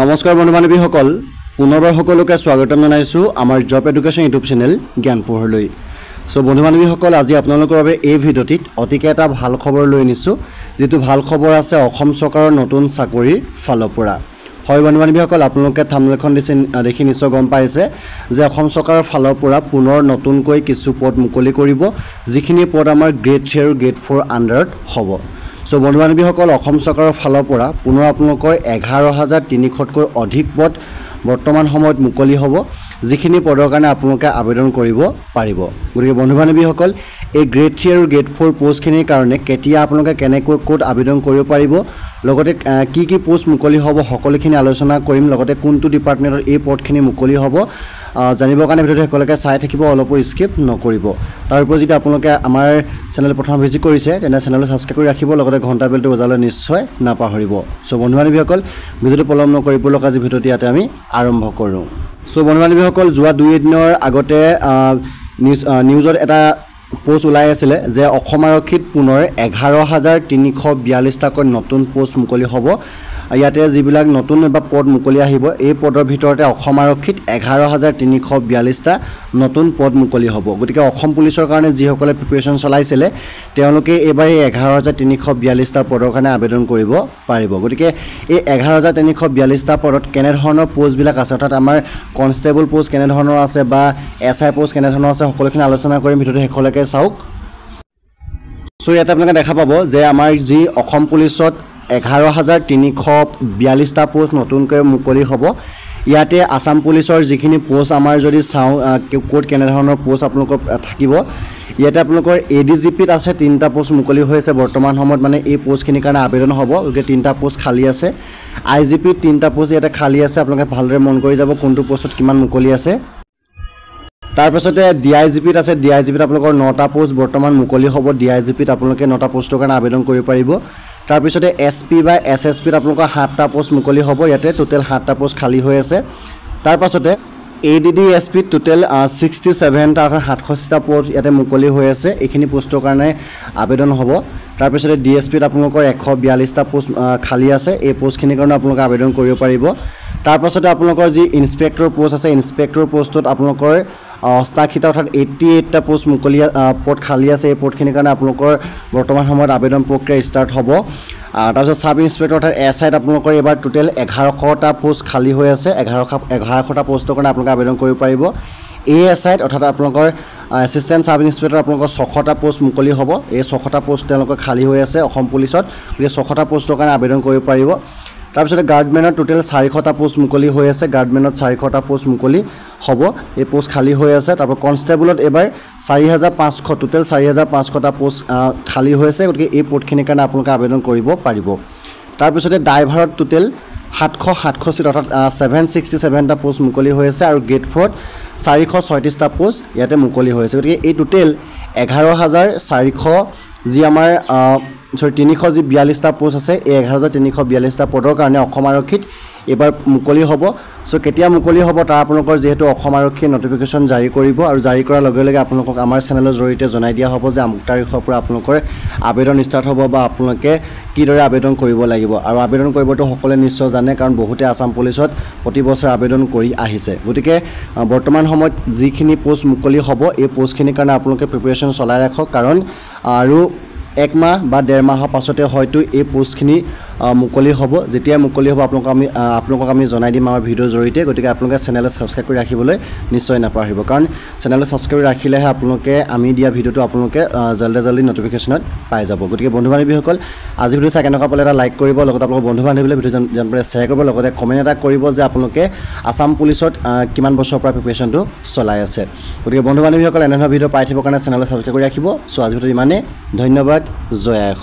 নমস্কাৰ বন্ধু বান্ধৱীসকল, পুনৰবাৰ সকলোকে স্বাগতম জনাইছোঁ আমাৰ জব এডুকেশ্যন ইউটিউব চেনেল জ্ঞান পোহৰলৈ। চ' বন্ধু বান্ধৱীসকল, আজি আপোনালোকৰ বাবে এই ভিডিঅ'টিত অতিকে এটা ভাল খবৰ লৈ আনিছোঁ, যিটো ভাল খবৰ আছে অসম চৰকাৰৰ নতুন চাকৰিৰ ফালৰ পৰা। হয় বন্ধু বান্ধৱীসকল, আপোনালোকে থাম্বনেইলখন দিছে দেখি নিশ্চয় গম পাইছে যে অসম চৰকাৰৰ ফালৰ পৰা পুনৰ নতুনকৈ কিছু পদ মুকলি কৰিব, যিখিনি পদ আমাৰ গ্ৰেড 3 আৰু গ্ৰেড 4 আণ্ডাৰত হ'ব। চ' বন্ধু বান্ধৱীসকল, অসম চৰকাৰৰ ফালৰ পৰা পুনৰ আপোনালোকৰ 11,300তকৈ অধিক পদ বৰ্তমান সময়ত মুকলি হ'ব, যিখিনি পদৰ কাৰণে আপোনালোকে আবেদন কৰিব পাৰিব। গতিকে বন্ধু বান্ধৱীসকল, এই গ্ৰেড 3 আৰু গ্ৰেড 4 পষ্টখিনিৰ কাৰণে কেতিয়া আপোনালোকে কেনেকৈ ক'ত আবেদন কৰিব পাৰিব, লগতে কি কি পোষ্ট মুকলি হ'ব সকলোখিনি আলোচনা কৰিম, লগতে কোনটো ডিপাৰ্টমেণ্টত এই পদখিনি মুকলি হ'ব জানিবৰ কাৰণে ভিডিঅ'টো সকলোকে চাই থাকিব, অলপো স্কিপ নকৰিব। তাৰ উপৰি যদি আপোনালোকে আমাৰ চেনেল প্ৰথম ভিজিট কৰিছে তেনে চেনেলটো ছাবস্ক্ৰাইব কৰি ৰাখিব, লগতে ঘণ্টা বেলটো বজাবলৈ নিশ্চয় নাপাহৰিব। চ' বন্ধু বান্ধৱীসকল, ভিডিঅ'টো পলম নকৰি ব'লক আজি ভিডিঅ'টো ইয়াতে আমি আৰম্ভ কৰোঁ। চ' বন্ধু বান্ধৱীসকল, যোৱা 2 এদিনৰ আগতে নিউজত এটা পোষ্ট ওলাই আছিলে যে অসম আৰক্ষীত পুনৰ 11,342টাকৈ নতুন পোষ্ট মুকলি হ'ব। ইয়াতে যিবিলাক নতুন বা পদ মুকলি আহিব, এই পদৰ ভিতৰতে অসম আৰক্ষীত 11,342টা নতুন পদ মুকলি হ'ব। গতিকে অসম পুলিচৰ কাৰণে যিসকলে প্ৰিপেৰেশ্যন চলাইছিলে তেওঁলোকে এইবাৰ এই 11,342টা পদৰ কাৰণে আবেদন কৰিব পাৰিব। গতিকে এই 11,342টা পদত কেনেধৰণৰ পষ্টবিলাক আছে, অৰ্থাৎ আমাৰ কনষ্টেবল পষ্ট কেনেধৰণৰ আছে বা এছ I post কেনেধৰণৰ আছে, সকলোখিনি আলোচনা কৰিম, ভিডিঅ'টো শেষলৈকে চাওক। চ' ইয়াতে আপোনালোকে দেখা পাব যে আমাৰ যি অসম পুলিচত 11,342টা পোষ্ট নতুনকৈ মুকলি হ'ব। ইয়াতে আছাম পুলিচৰ যিখিনি পোষ্ট আমাৰ যদি চাওঁ ক'ত কেনেধৰণৰ পোষ্ট আপোনালোকৰ থাকিব, ইয়াতে আপোনালোকৰ এ ডি জি পিত আছে 3টা পোষ্ট মুকলি হৈ আছে বৰ্তমান সময়ত, মানে এই পোষ্টখিনিৰ কাৰণে আবেদন হ'ব। গতিকে 3টা পোষ্ট খালী আছে। I G পিত 3টা পোষ্ট ইয়াতে খালী আছে, আপোনালোকে ভালদৰে মন কৰি যাব কোনটো পোষ্টত কিমান মুকলি আছে। তাৰপাছতে ডি I G পিত আছে, ডি I G পিত আপোনালোকৰ 9টা পোষ্ট বৰ্তমান মুকলি হ'ব। ডি I G পিত আপোনালোকে 9টা পোষ্টৰ কাৰণে আবেদন কৰিব পাৰিব। তাৰপিছতে এছ পি বা এছ এছ পিত আপোনালোকৰ 7টা পোষ্ট মুকলি হ'ব, ইয়াতে টোটেল 7টা পোষ্ট খালী হৈ আছে। তাৰপাছতে এ ডি ডি এছ পিত টোটেল 67টা অৰ্থাৎ 67টা পোষ্ট ইয়াতে মুকলি হৈ আছে, এইখিনি পোষ্টৰ কাৰণে আবেদন হ'ব। তাৰপিছতে ডি এছ পিত আপোনালোকৰ 142টা পোষ্ট খালী আছে, এই পোষ্টখিনিৰ কাৰণে আপোনালোকে আবেদন কৰিব পাৰিব। তাৰপাছতে আপোনালোকৰ যি ইনস্পেক্টৰ পোষ্ট আছে, ইনস্পেক্টৰ পোষ্টত আপোনালোকৰ 88টা অৰ্থাৎ 88টা পোষ্ট মুকলি পদ খালী আছে, এই পদখিনিৰ কাৰণে আপোনালোকৰ বৰ্তমান সময়ত আবেদন প্ৰক্ৰিয়া ষ্টাৰ্ট হ'ব। তাৰপিছত চাব ইনস্পেক্টৰ অৰ্থাৎ এছ আইত আপোনালোকৰ এইবাৰ টোটেল 1100টা পোষ্ট খালী হৈ আছে, 1100টা পোষ্টৰ কাৰণে আপোনালোকে আবেদন কৰিব পাৰিব। এ এছ আইত অৰ্থাৎ আপোনালোকৰ এছিষ্টেণ্ট চাব ইনস্পেক্টৰ আপোনালোকৰ 600টা পোষ্ট মুকলি হ'ব, এই 600টা পোষ্ট তেওঁলোকৰ খালী হৈ আছে অসম পুলিচত, গতিকে 600টা পোষ্টৰ কাৰণে আবেদন কৰিব পাৰিব। তাৰপিছতে গাৰ্ডমেনৰ টোটেল 400টা পোষ্ট মুকলি হৈ আছে, গাৰ্ডমেনত 400টা পোষ্ট মুকলি হ'ব, এই পোষ্ট খালী হৈ আছে। তাৰপৰা কনষ্টেবলত এইবাৰ 4,500, টোটেল 4,500টা পোষ্ট খালী হৈ আছে, গতিকে এই পদখিনিৰ কাৰণে আপোনালোকে আবেদন কৰিব পাৰিব। তাৰপিছতে ড্ৰাইভাৰত টোটেল 767 অৰ্থাৎ 767টা পোষ্ট মুকলি হৈ আছে আৰু গ্ৰেড 4ত 436টা পোষ্ট ইয়াতে মুকলি হৈ আছে। গতিকে এই টোটেল 11,400 যি আমাৰ চৰি 300 যি 42টা পোষ্ট আছে, এই 11,342টা পদৰ কাৰণে অসম আৰক্ষীত এইবাৰ মুকলি হ'ব। চ' কেতিয়া মুকলি হ'ব তাৰ আপোনালোকৰ যিহেতু অসম আৰক্ষীয়ে নটিফিকেশ্যন জাৰি কৰিব আৰু জাৰি কৰাৰ লগে লগে আপোনালোকক আমাৰ চেনেলৰ জৰিয়তে জনাই দিয়া হ'ব যে আমুক তাৰিখৰ পৰা আপোনালোকৰ আবেদন ষ্টাৰ্ট হ'ব বা আপোনালোকে কিদৰে আবেদন কৰিব লাগিব। আৰু আবেদন কৰিবতো সকলোৱে নিশ্চয় জানে, কাৰণ বহুতে আছাম পুলিচত প্ৰতি বছৰে আবেদন কৰি আহিছে। গতিকে বৰ্তমান সময়ত যিখিনি পোষ্ট মুকলি হ'ব এই পোষ্টখিনিৰ কাৰণে আপোনালোকে প্ৰিপেৰেশ্যন চলাই ৰাখক, কাৰণ আৰু 1 মাহ বা 1.5 মাহৰ পাছতে হয়তো এই পোষ্টখিনি মুকলি হ'ব। যেতিয়া মুকলি হ'ব আপোনালোকক আমি জনাই দিম আমাৰ ভিডিঅ'ৰ জৰিয়তে। গতিকে আপোনালোকে চেনেলটো ছাবস্ক্ৰাইব কৰি ৰাখিবলৈ নিশ্চয় নাপাহৰিব, কাৰণ চেনেলটো ছাবস্ক্ৰাইব কৰি ৰাখিলেহে আপোনালোকে আমি দিয়া ভিডিঅ'টো আপোনালোকে জলদি জলদি নটিফিকেশ্যনত পাই যাব। গতিকে বন্ধু বান্ধৱীসকল, আজি ভিডিঅ' চাই কেনেকুৱা পালে এটা লাইক কৰিব, লগতে আপোনালোকৰ বন্ধু বান্ধৱীলৈ ভিডিঅ' যিমান পাৰে শ্বেয়াৰ কৰিব, লগতে কমেণ্ট এটা কৰিব যে আপোনালোকে আছাম পুলিচত কিমান বছৰৰ পৰা প্ৰিপেৰেশ্যনটো চলাই আছে। গতিকে বন্ধু বান্ধৱীসকল, এনেধৰণৰ ভিডিঅ' পাই থাকিবৰ কাৰণে চেনেলটো ছাবস্ক্ৰাইব কৰি ৰাখিব। চ' আজি ভিডিঅ'টো ইমানেই, ধন্যবাদ, জয় আই অসম।